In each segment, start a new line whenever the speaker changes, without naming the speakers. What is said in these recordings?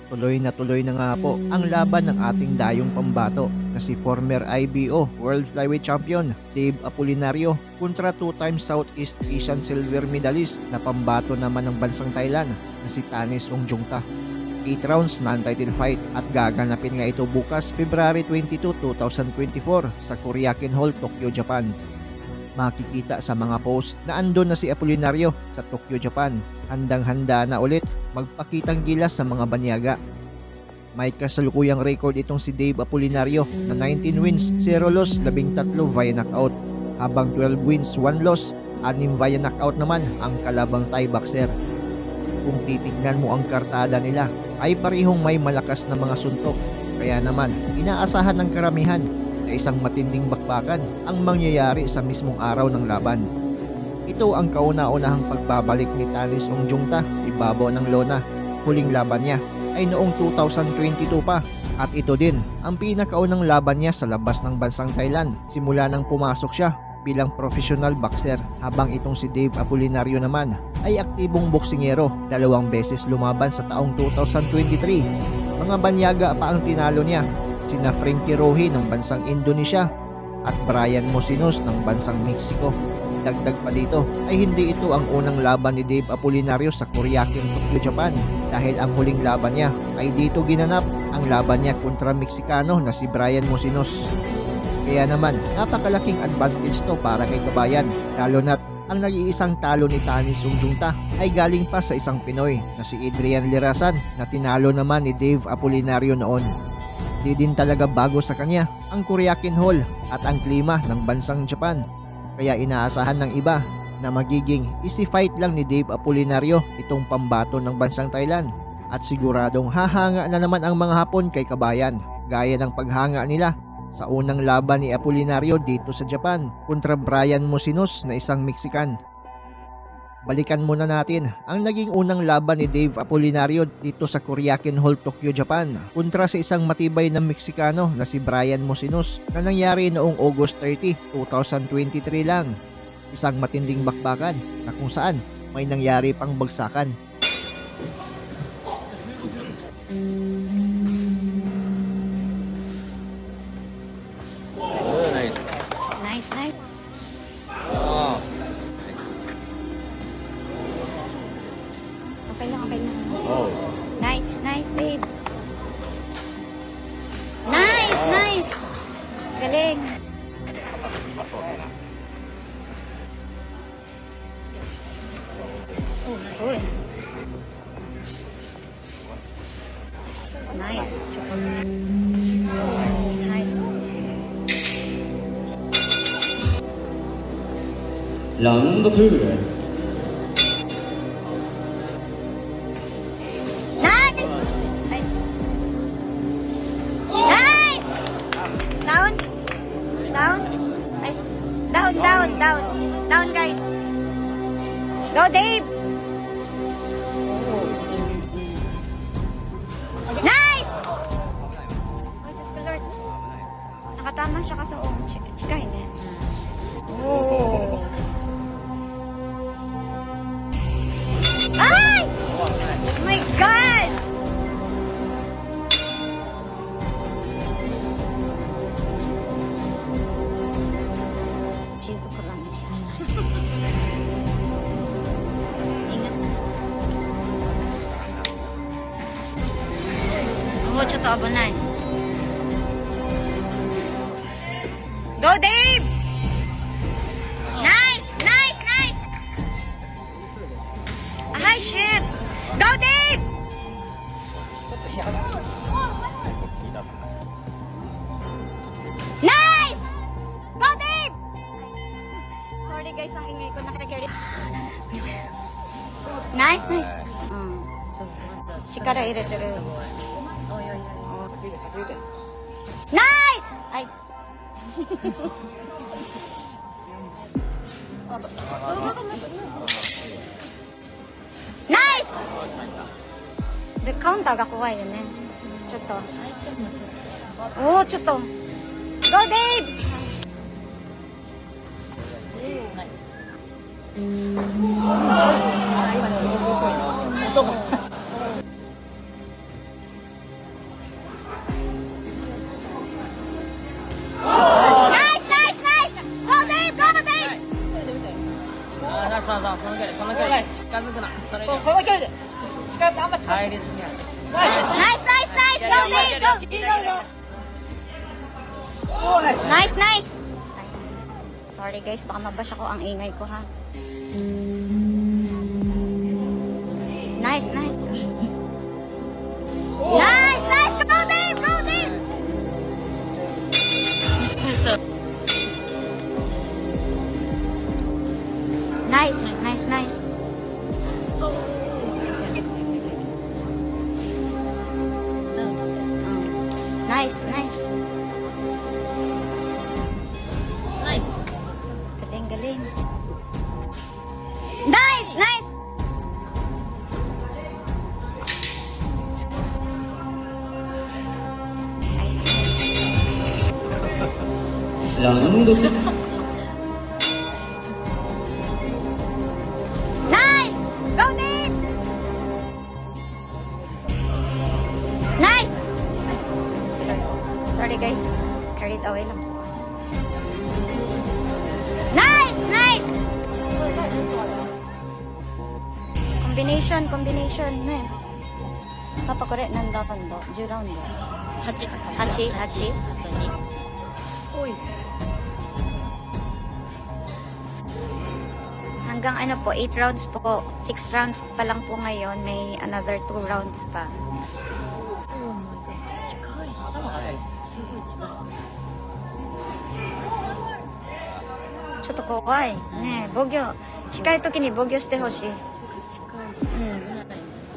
Tuloy na nga po ang laban ng ating dayong pambato na si former IBO World Flyweight Champion Dave Apolinario kontra two-time Southeast Asian Silver Medalist na pambato naman ng bansang Thailand na si Tanis Ongjungta. 8 rounds non-title fight at gaganapin nga ito bukas February 22, 2024 sa Korakuen Hall, Tokyo, Japan. Makikita sa mga post na andon na si Apolinario sa Tokyo, Japan. Handang-handa na ulit magpakitang gilas sa mga banyaga. May kasalukuyang record itong si Dave Apolinario na 19 wins, 0 loss, 13 via knockout. Habang 12 wins, 1 loss, 6 via knockout naman ang kalabang Thai boxer. Kung titignan mo ang kartada nila ay parehong may malakas na mga suntok. Kaya naman inaasahan ng karamihan na isang matinding bakbakan ang mangyayari sa mismong araw ng laban. Ito ang kauna-unahang pagbabalik ni Tanis Ongjungta sa ibabaw ng lona. Huling laban niya ay noong 2022 pa at ito din ang pinakaunang laban niya sa labas ng bansang Thailand simula nang pumasok siya bilang professional boxer, habang itong si Dave Apolinario naman ay aktibong boksingero, 2 beses lumaban sa taong 2023. Mga banyaga pa ang tinalo niya, sina Frankie Rohi ng bansang Indonesia at Brian Mosinos ng bansang Mexico. Dagdag pa dito ay hindi ito ang unang laban ni Dave Apolinario sa Korakuen, Tokyo, Japan, dahil ang huling laban niya ay dito ginanap, ang laban niya kontra Meksikano na si Brian Mosinos. Kaya naman napakalaking advantage to para kay kabayan, lalo na't ang nag-iisang talo ni Tanis Ongjungta ay galing pa sa isang Pinoy na si Adrian Lirasan na tinalo naman ni Dave Apolinario noon. Di din talaga bago sa kanya ang Korakuen Hall at ang klima ng bansang Japan. Kaya inaasahan ng iba na magiging easy fight lang ni Dave Apolinario itong pambato ng bansang Thailand. At siguradong hahanga na naman ang mga Hapon kay kabayan, gaya ng paghanga nila sa unang laban ni Apolinario dito sa Japan kontra Brian Mosinos na isang Mexican. Balikan muna natin ang naging unang laban ni Dave Apolinario dito sa Korakuen Hall, Tokyo, Japan kontra sa isang matibay na Meksikano na si Brian Mosinos na nangyari noong August 30, 2023 lang. Isang matinding bakbakan na kung saan may nangyari pang bagsakan.
Oh, nice.
Nice, nice.
Oh.
Okay lang, okay lang.
Oh.
Nice, nice, Dave. Nice, nice. Galing. Uy. Nice. Nice.
Round 2.
Nice! Ay. Nice! Down. Down. Nice. Down, down, down. Down, guys. Go, Dave! Nice! Oh, Diyos ko, Lord. Nakatama siya kasi, oh, chikahin niya. Oh. Ay! Oh my God! Jesus ko lang. Ingat. Oh, chotto abunai. Go, Dave! Nice! Nice! Nice! Ay, shit! Go, Dave! Nice! Go, Dave! Sorry, guys. Ang ingay ko. Nakakarry. Nice, nice. Chikara ireteru. Nice! Ay. Nice! で、カウンターが怖いよね。ちょっと。おー、ちょっと。Go, Dave! Nice, nice, nice! Go, Dave! Go! Nice, nice! Ay, sorry guys, baka mabash ako ang ingay ko ha. Nice, nice. Nice, nice! Go, Dave! Go, Dave! Nice, nice, nice. Nice, nice.
Nice.
Galing, galing. Nice, nice! Nice, nice.
Round 6.
Nice! Go, Dave! Nice! Ay, goodness ko, Lord. Sorry guys, carried away lang. Nice! Nice! Combination, combination. ね。パパこれ何ラウンド ?10 ラウンド。
8。
8、8。
あと2。おい。
Hanggang ano po, 8 rounds po. 6 rounds pa lang po ngayon. May another 2 rounds pa.
Oh my god. 近い。すごい近い。
ちょっと怖い。ねえ、防御、近い時に防御してほしい。
ちょっと近いし、危ないね。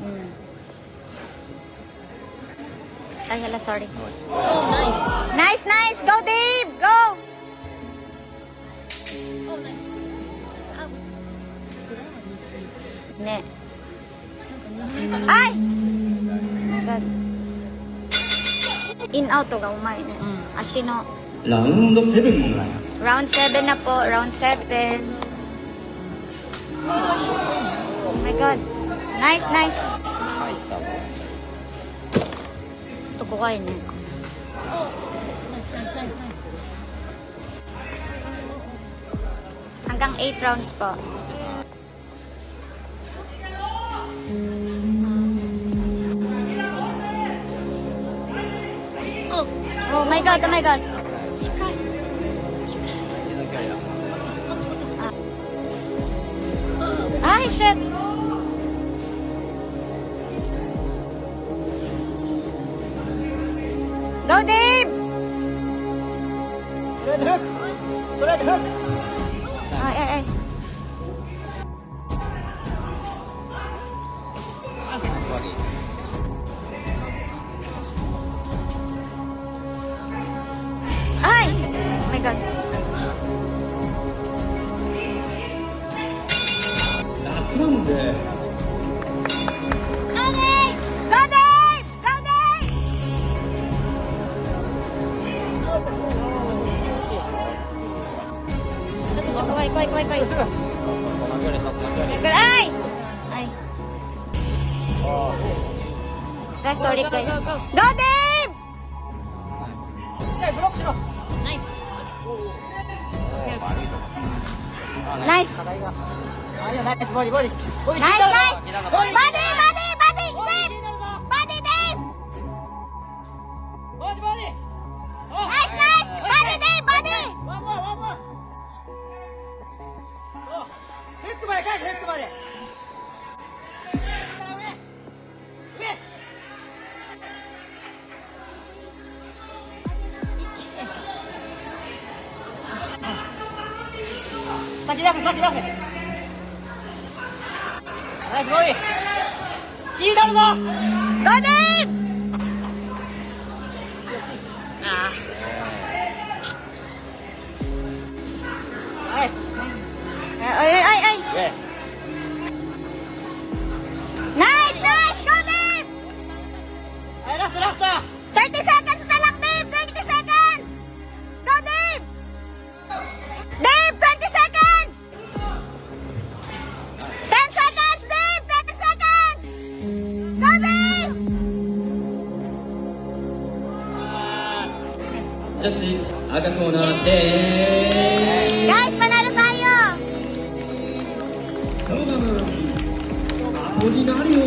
うん。Ay, hala, sorry.
Oh, nice.
Nice, nice! Go, Dave! Go!
Oh, nice. あ、
ね。
なんか日本かな。
Ay! Oh my God. In-out がうまいね。足の。
Round 7.
Round 7 na po. Round 7. Oh my God. Nice, nice. ちょっと怖いね。
Nice, nice, nice, nice.
Hanggang 8 rounds po.
Oh,
Oh my God, oh my God.
近い。近い。もっともっともっと。
Ay, shit! Go, Dave! Ay, ay, ay. Ay! Oh my God.
Last round.
Go, Dave! Go, Dave! Go, Dave! ちょっとちょっと怖い怖い怖い怖い。
そうそう、その距離、その距離。
Ay! Ay. Guys, sorry guys. Go, Dave!
ナイス。
Nice!
Nice body, body. Body,
Nice, nice! Body, body, body, Dave! Body, Dave!
Body, body.
Nice, nice! Body, Dave, body!
One more, one more. そうフックまで返せ、フックまで。上上。先出せ、先出せ。ナイスボディ。聞いたるぞ。
Go, Dave!
あ
ナイス。
Ay, ay, ay, ay!
上。
Nice, nice! Go, Dave!
はい、ラストラスト。
30 seconds na lang, Dave! 30 seconds! Go, Dave! Dave, 20 seconds! 10 seconds, Dave! 10 seconds! Go, Dave!
ジャッジ赤コーナーで
Guys, panalo tayo!
す。アポリナリオ。